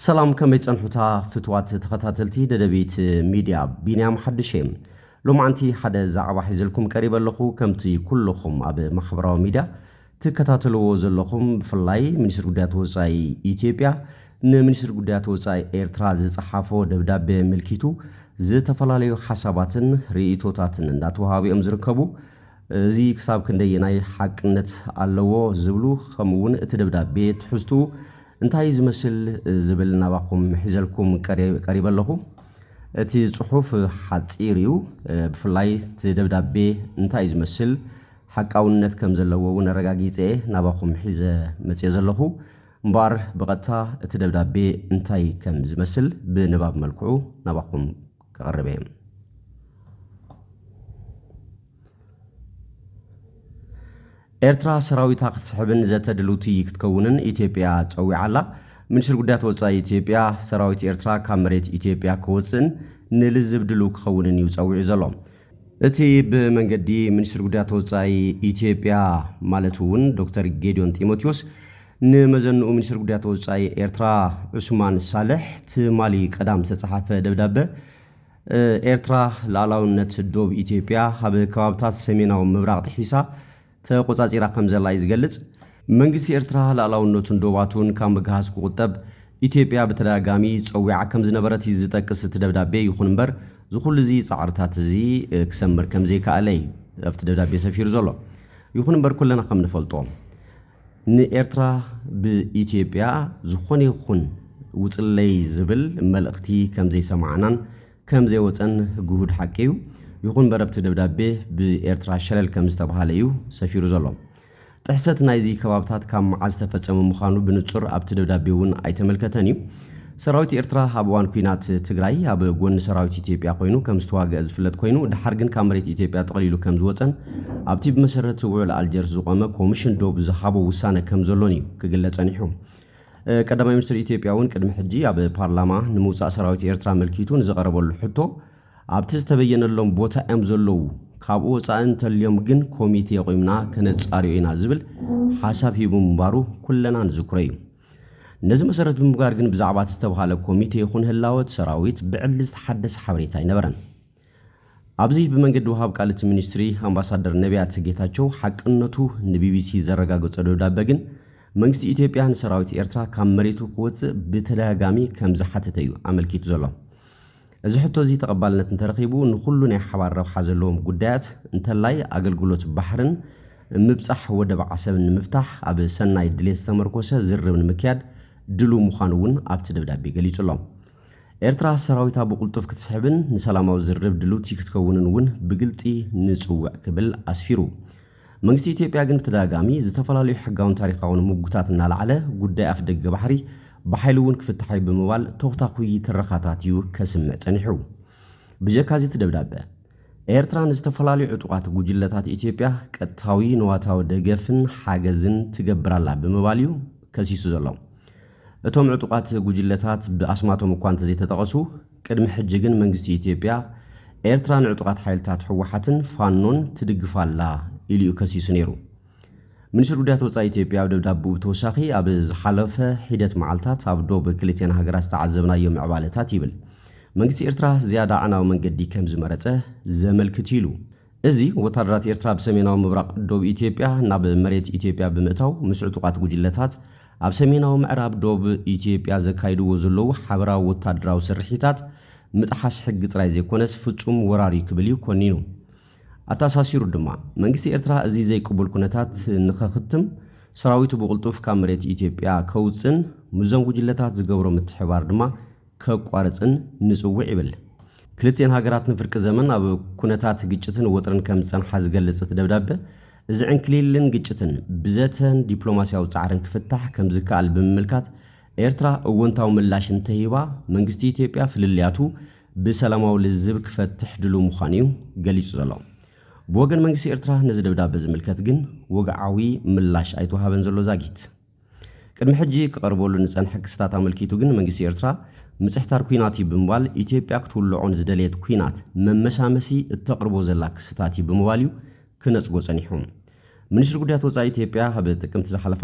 ሰላም፣ ከመይ ጸንሑታ ፍትዋት ተኸታተልቲ ደደቢት ሚድያ? ቢንያም ሓድሽ እየ። ሎማዓንቲ ሓደ ዛዕባ ሒዘልኩም ቀሪበ ኣለኹ። ከምቲ ኩልኹም ኣብ ማሕበራዊ ሚድያ ትከታተልዎ ዘለኹም፣ ብፍላይ ሚኒስትሪ ጉዳያት ወጻኢ ኢትዮጵያ ንሚኒስትሪ ጉዳያት ወጻኢ ኤርትራ ዝጸሓፎ ደብዳቤ ኣመልኪቱ ዝተፈላለዩ ሓሳባትን ርእይቶታትን እንዳተወሃቡ እዮም ዝርከቡ። እዚ ክሳብ ክንደየናይ ሓቅነት ኣለዎ ዝብሉ፣ ከምኡ እውን እቲ ደብዳቤ ትሕዝትኡ እንታይ ዝመስል ዝብል ናባኹም ሒዘልኩም ቀሪ-፣ ቀሪበ ኣለኹ። እቲ ጽሑፍ ሓጺር እዩ። ብፍላይ እቲ ደብዳቤ እንታይ ዝመስል ሓቃውነት ከም ዘለዎ እውን ኣረጋጊጸ እየ ናባኹም ሒዘ መጽየ ዘለኹ። እምበኣር ብቐጥታ እቲ ደብዳቤ እንታይ ከም ዝመስል ብንባብ መልክዑ ናባኹም ከቕርብ እየ። ኤርትራ ሰራዊታ ክትስሕብን ዘተ ድልውቲ ክትከውንን ኢትዮጵያ ጸዊዓ ኣላ። ሚኒስትሪ ጉዳያት ወጻኢ ኢትዮጵያ፣ ሰራዊት ኤርትራ ካብ መሬት ኢትዮጵያ ክወጽእን ንልዝብ ድሉው ክኸውንን እዩ ጸዊዑ ዘሎ። እቲ ብመንገዲ ሚኒስትሪ ጉዳያት ወጻኢ ኢትዮጵያ፣ ማለት እውን ዶክተር ጌዲዮን ጢሞቴዎስ ንመዘንኡ ሚኒስትሪ ጉዳያት ወጻኢ ኤርትራ ዑስማን ሳልሕ ትማሊ ቀዳም ዝተጻሓፈ ደብዳበ፣ ኤርትራ ሉዓላውነት ዶብ ኢትዮጵያ ኣብ ከባብታት ሰሜናዊ ምብራቕ ጥሒሳ ተቆጻጺራ ከም ዘላ እዩ ዝገልጽ። መንግስቲ ኤርትራ ሉዓላውነቱን ዶባቱን ካብ ምግሃስ ክቑጠብ ኢትዮጵያ ብተደጋጋሚ ጸዊዓ ከም ዝነበረት እዩ ዝጠቅስ እቲ ደብዳቤ። ይኹን እምበር፣ ዝኹሉ እዚ ጻዕርታት እዚ ክሰምር ከም ዘይከኣለ እዩ ኣብቲ ደብዳቤ ሰፊሩ ዘሎ። ይኹን እምበር፣ ኩለና ከም ንፈልጦ፣ ንኤርትራ ብኢትዮጵያ ዝኾነ ይኹን ውጽለይ ዝብል መልእኽቲ ከም ዘይሰማዕናን ከም ዘይወጸን ግሁድ ሓቂ እዩ። ይኹን እምበር፣ ኣብቲ ደብዳቤ ብኤርትራ ሸለል ከም ዝተባህለ እዩ ሰፊሩ ዘሎ። ጥሕሰት ናይዚ ከባብታት ካብ መዓዝ ዝተፈጸመ ምዃኑ ብንጹር ኣብቲ ደብዳቤ እውን ኣይተመልከተን እዩ። ሰራዊት ኤርትራ ኣብ እዋን ኲናት ትግራይ ኣብ ጎኒ ሰራዊት ኢትዮጵያ ኮይኑ ከም ዝተዋግአ ዝፍለጥ ኮይኑ፣ ደሓር ግን ካብ መሬት ኢትዮጵያ ጠቕሊሉ ከም ዝወጸን ኣብቲ ብመሰረት ውዕል ኣልጀርስ ዝቖመ ኮሚሽን ዶብ ዝሃቦ ውሳነ ከም ዘሎን እዩ ክግለጽ ጸኒሑ። ቀዳማይ ሚኒስትር ኢትዮጵያ እውን ቅድሚ ሕጂ ኣብ ፓርላማ ንምውጻእ ሰራዊት ኤርትራ ኣመልኪቱ ንዝቐረበሉ ሕቶ፣ ኣብቲ ዝተበየነሎም ቦታ እዮም ዘለዉ፣ ካብኡ ወጻኢ እንተልዮም ግን ኮሚቴ ኣቑምና ከነጻርዮ ኢና ዝብል ሓሳብ ሂቡ ምንባሩ ኩለና ንዝክሮ እዩ። ነዚ መሰረት ብምግባር ግን ብዛዕባ እቲ ዝተባህለ ኮሚቴ ይኹን ህላወ እቲ ሰራዊት ብዕሊ ዝተሓደሰ ሓበሬታ ኣይነበረን። ኣብዚ ብመንገዲ ወሃብ ቃል እቲ ሚኒስትሪ ኣምባሳደር ነቢያት ጌታቸው ሓቅነቱ ንቢቢሲ ዘረጋገጾ ደብዳበ ግን መንግስቲ ኢትዮጵያ ንሰራዊት ኤርትራ ካብ መሬቱ ክወጽእ ብተደጋጋሚ ከም ዝሓተተ እዩ ኣመልኪቱ ዘሎ። እዚ ሕቶ እዚ ተቐባልነት እንተረኺቡ ንኹሉ ናይ ሓባር ረብሓ ዘለዎም ጉዳያት እንተላይ ኣገልግሎት ባሕርን ምብጻሕ ወደብ ዓሰብን ንምፍታሕ ኣብ ሰናይ ድሌት ዝተመርኮሰ ዝርርብ ንምክያድ ድሉው ምዃኑ እውን ኣብቲ ደብዳቤ ገሊጹ ኣሎ። ኤርትራ ሰራዊታ ብቕልጡፍ ክትስሕብን ንሰላማዊ ዝርርብ ድልውቲ ክትከውንን እውን ብግልጺ ንጽውዕ ክብል ኣስፊሩ። መንግስቲ ኢትዮጵያ ግን ብተደጋጋሚ ዝተፈላለዩ ሕጋውን ታሪኻውን ምጉታት እናለዓለ ጉዳይ ኣፍደገ ባሕሪ ብሓይሊ እውን ክፍታሕ እዩ ብምባል ተኹታኹይ ትረኻታት እዩ ከስምዕ ጸኒሑ። ብጀካ እዚ እቲ ደብዳበ ኤርትራ ንዝተፈላለዩ ዕጡቓት ጉጅለታት ኢትዮጵያ ቀጥታዊ ንዋታዊ ደገፍን ሓገዝን ትገብር ኣላ ብምባል እዩ ከሲሱ ዘሎ። እቶም ዕጡቓት ጉጅለታት ብኣስማቶም እኳ እንተዘይተጠቐሱ፣ ቅድሚ ሕጂ ግን መንግስቲ ኢትዮጵያ ኤርትራ ንዕጡቓት ሓይልታት ህወሓትን ፋኖን ትድግፍ ኣላ ኢሉ እዩ ከሲሱ ነይሩ። ሚኒስትሪ ጉዳያት ወጻኢ ኢትዮጵያ ኣብ ደብዳብኡ ብተወሳኺ ኣብ ዝሓለፈ ሒደት መዓልታት ኣብ ዶብ ክልቲኣን ሃገራት ዝተዓዘብናዮ ምዕባለታት ይብል መንግስቲ ኤርትራ ዝያዳ ኣዕናዊ መንገዲ ከም ዝመረጸ ዘመልክት እዩ ኢሉ። እዚ ወታደራት ኤርትራ ኣብ ሰሜናዊ ምብራቕ ዶብ ኢትዮጵያ ናብ መሬት ኢትዮጵያ ብምእታው ምስ ዕጡቓት ጉጅለታት ኣብ ሰሜናዊ ምዕራብ ዶብ ኢትዮጵያ ዘካይድዎ ዘለዉ ሓበራዊ ወታደራዊ ስርሒታት ምጥሓስ ሕጊ ጥራይ ዘይኮነስ ፍጹም ወራር እዩ ክብል እዩ ኮኒኑ። ኣተኣሳሲሩ ድማ መንግስቲ ኤርትራ እዚ ዘይቅቡል ኩነታት ንኸኽትም ሰራዊቱ ብቕልጡፍ ካብ መሬት ኢትዮጵያ ከውጽን ምስዞም ጉጅለታት ዝገብሮ ምትሕባር ድማ ከቋርጽን ንጽውዕ ይብል። ክልቲኤን ሃገራት ንፍርቂ ዘመን ኣብ ኩነታት ግጭትን ወጥርን ከም ዝጸንሓ ዝገልጽ እቲ ደብዳበ፣ እዚ ዕንክሊልን ግጭትን ብዘተን ዲፕሎማስያዊ ጻዕርን ክፍታሕ ከም ዝከኣል ብምምልካት፣ ኤርትራ እወንታዊ ምላሽ እንተሂባ፣ መንግስቲ ኢትዮጵያ ፍልልያቱ ብሰላማዊ ልዝብ ክፈትሕ ድሉው ምዃኑ እዩ ገሊጹ ዘሎ። ብወገን መንግስቲ ኤርትራ ነዚ ደብዳበ ዝምልከት ግን ወግዓዊ ምላሽ ኣይተዋሃበን ዘሎ ዛጊት። ቅድሚ ሕጂ ክቐርበሉ ንጸንሐ ክስታት ኣመልኪቱ ግን መንግስቲ ኤርትራ ምጽሕታር ኲናት እዩ ብምባል ኢትዮጵያ ክትውልዖ ንዝደለየት ኲናት መመሳመሲ እተቕርቦ ዘላ ክስታት እዩ ብምባል እዩ ክነጽጎ ጸኒሑ። ሚኒስትሪ ጉዳያት ወጻኢ ኢትዮጵያ ኣብ ጥቅምቲ ዝሓለፈ